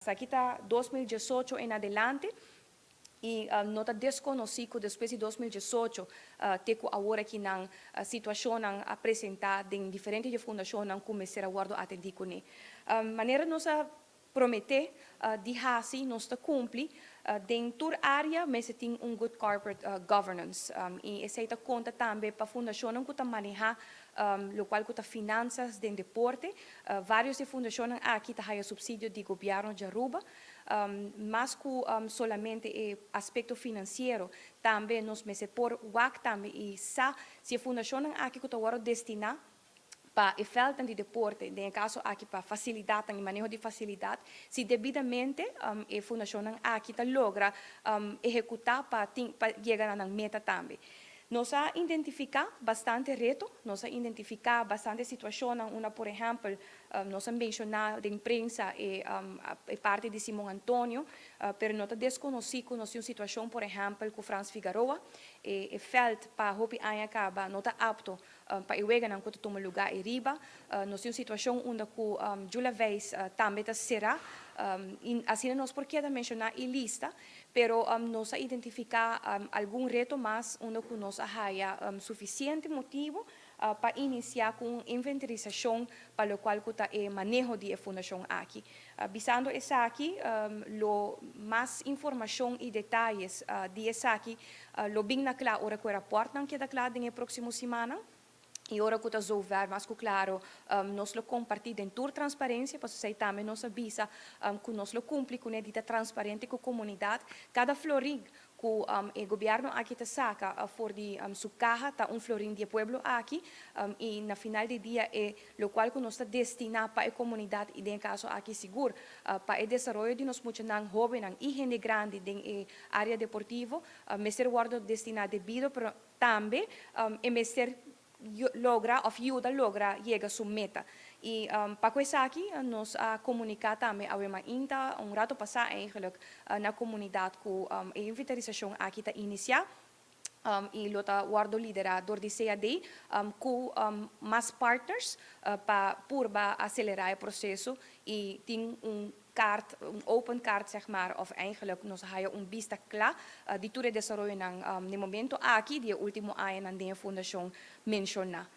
Esaki ta 2018 en adelante y no ta desconoci cu despues di 2018 te cu awor aki nan situacion a presenta den diferente fundacion cu mester a wordo atendi cune. Manera nos a promete di hasi, nos ta cumpli. Den tur area mester tin un good corporate governance y esey ta conta tambe pa fundacion cu ta maneha locual cu ta finanzas den deporte. Varios di fundacion aki ta haya subsidio di gobierno di Aruba, mas cu solamente e aspecto financiero, tambe nos mester por wak tambe y sa si e fundacion aki cu ta destina pa e veld di deporte, den caso aki pa facilidad y maneho di facilidad, si debidamente e fundacion aki ta logra ehecuta pa yega na meta tambe. Nos a identifica bastante reto, nos a identifica bastante situacion. Una, por ehempel, nos a menciona den prensa e parti di Simon Antonio, pero no ta desconoci cu nos un situacion, por ehempel, cu Frans Figaroa, e veld pa hopi aña caba no ta apto pa e weganan cu ta tuma lugar ariba. Nos tin un situacion unda cu Jula Weiss tambe ta cera, y asina nos por keda menciona e lista, pero nos a identifica algun reto mas unda cu nos a haya suficiente motibo pa inicia cu inventarisacion pa locual cu ta e maneho di fundacion aki. Bisando esaki, lo mas informacion y detaye di esaki lo bin na cla ora cu e rapport nan keda cla den proximo siman. Y ora cu ta zover, mas cu claro, nos lo comparti den tur transparencia, pasobra tambe nos a bisa cu nos lo cumpli cu e transparente cu e comunidad. Cada florin cu e gobierno aki ta saca for di su caha ta un florin di pueblo aki y na final di dia e locual cu nos ta destina pa e comunidad y den caso aki sigur pa e desaroyo di nos muchanan, hobennan y hende grandi den e area deportivo, mester wordo destina debido, pero tambe e mester logra of yuda logra yega su meta. Y pa esaki nos a comunica tambe awe mainta, un rato pasa eigenlijk, na comunidad cu e inventarisacion aki ta inicia y lo ta wordo lidera door di CAD cu mas partners pa purba acelera e proceso y tin un kaart, un open kaart, zeg maar, of eigenlijk nos haya un bista cla di tur e desaroyo na momento aki, di ultimo aña na fundacion menciona.